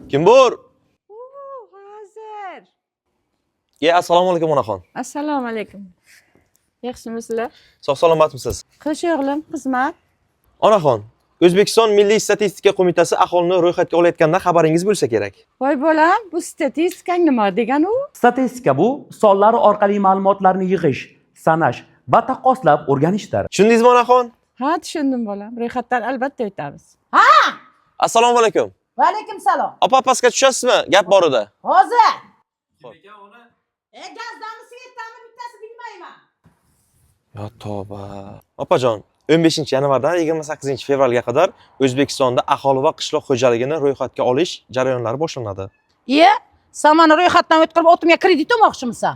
Kim bor? Hozir. Ye, assalomu alaykum, onaxon. Assalomu alaykum. Yaxshimisizlar? Sog' salomatmisiz? Qish o'g'lim, xizmat. Onaxon, O'zbekiston Milliy statistika qo'mitasi aholini ro'yxatga olayotgandan xabaringiz bo'lsa kerak. Voy bolam, bu statistikang nima degani u? Statistika bu sonlar orqali ma'lumotlarni yig'ish, sanash va taqqoslab o'rganishdir. Tushundingizmi, onaxon? Ha, tushundim bolam. Ro'yxatdan albatta o'tamiz. Assalomu alaykum. Va alaykum salom. Opa, pastga tushasizmi? Gap bor edi. Hozir. Xo'p. E, gazdami, svetdami, bittasi bilmayman. Yo tavba. Opajon, 15 yanvardan 28 fevralga qadar O'zbekistonda aholi va qishloq xo'jaligini ro'yxatga olish jarayonlari boshlanadi. Iye, san mani ro'yxatdan o'tkazib otimga kredit olmoqchimisan?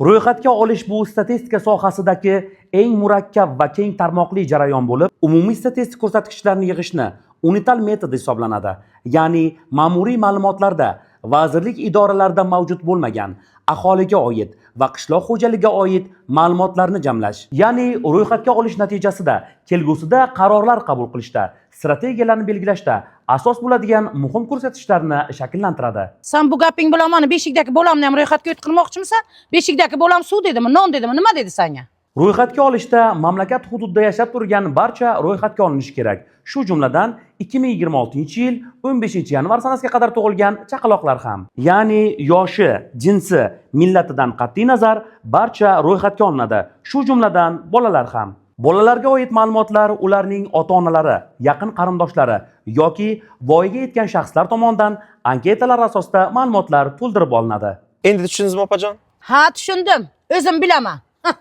Ro'yxatga olish bu statistika sohasidagi eng murakkab va keng tarmoqli jarayon bo'lib, umumiy statistik ko'rsatkichlarni yig'ishni unitar metod hisoblanadi. Ya'ni ma'muriy ma'lumotlarda, vazirlik idoralarida mavjud bo'lmagan aholiga oid va qishloq xo'jaligiga oid ma'lumotlarni jamlash. Ya'ni ro'yxatga olish natijasida kelgusida qarorlar qabul qilishda, strategiyalarni belgilashda asos bo'ladigan muhim ko'rsatkichlarni shakllantiradi. San bu gaping bilan mani beshikdagi bolamni ham ro'yxatga o'tkazmoqchimisan? Beshikdagi bolam suv dedimi, non dedimi, nima dedi sanga? Ro'yxatga olishda mamlakat hududida yashab turgan barcha ro'yxatga olinishi kerak. Shu jumladan 2026-yil 15 yanvar sanasiga qadar tug'ilgan chaqaloqlar ham. Ya'ni yoshi, jinsi, millatidan qat'iy nazar barcha ro'yxatga olinadi. Shu jumladan bolalar ham. Bolalarga oid ma'lumotlar ularning ota-onalari, yaqin qarindoshlari yoki voyaga yetgan shaxslar tomonidan anketalar asosida ma'lumotlar to'ldirib olinadi. Endi tushundingizmi, opajon? Ha, tushundim. O'zim bilaman. Hah.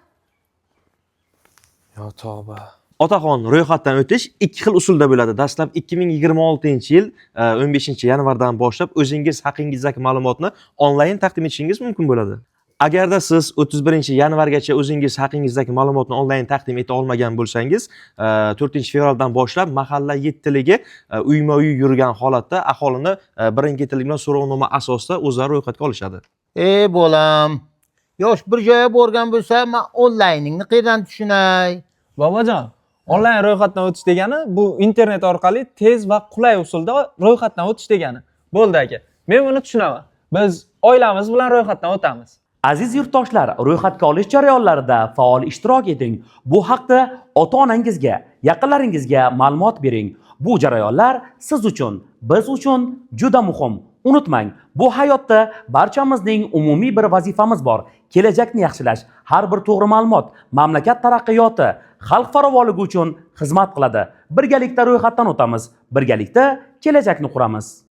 Yo tavba. Otaxon, ro'yxatdan o'tish ikki xil usulda bo'ladi. Dastlab 2026-yil 15 yanvardan boshlab o'zingiz haqingizdagi ma'lumotni onlayn taqdim etishingiz mumkin bo'ladi. Agarda siz 31 yanvargacha o'zingiz haqingizdagi ma'lumotni onlayn taqdim eta olmagan bo'lsangiz, 4 fevraldan boshlab mahalla yettiligi uyma-uy yurgan holatda aholini birin-ketinlik bilan so'rovnoma asosida o'zlari ro'yxatga olishadi. Ey bolam, yosh bir joyga borgan bo'lsa, man onlayningni qayerdan tushunay? Bobojon, onlayn ro'yxatdan o'tish degani bu internet orqali tez va qulay usulda ro'yxatdan o'tish degani. Bo'ldi aka. Men buni tushunaman. Biz oilamiz bilan ro'yxatdan o'tamiz. Aziz yurtdoshlar, ro'yxatga olish jarayonlarida faol ishtirok eting. Bu haqda ota-onangizga, yaqinlaringizga ma'lumot bering. Bu jarayonlar siz uchun, biz uchun juda muhim. Unutmang, bu hayotda barchamizning umumiy bir vazifamiz bor. Kelajakni yaxshilash, har bir to'g'ri ma'lumot mamlakat taraqqiyoti, xalq farovonligi uchun xizmat qiladi. Birgalikda ro'yxatdan o'tamiz, birgalikda kelajakni quramiz.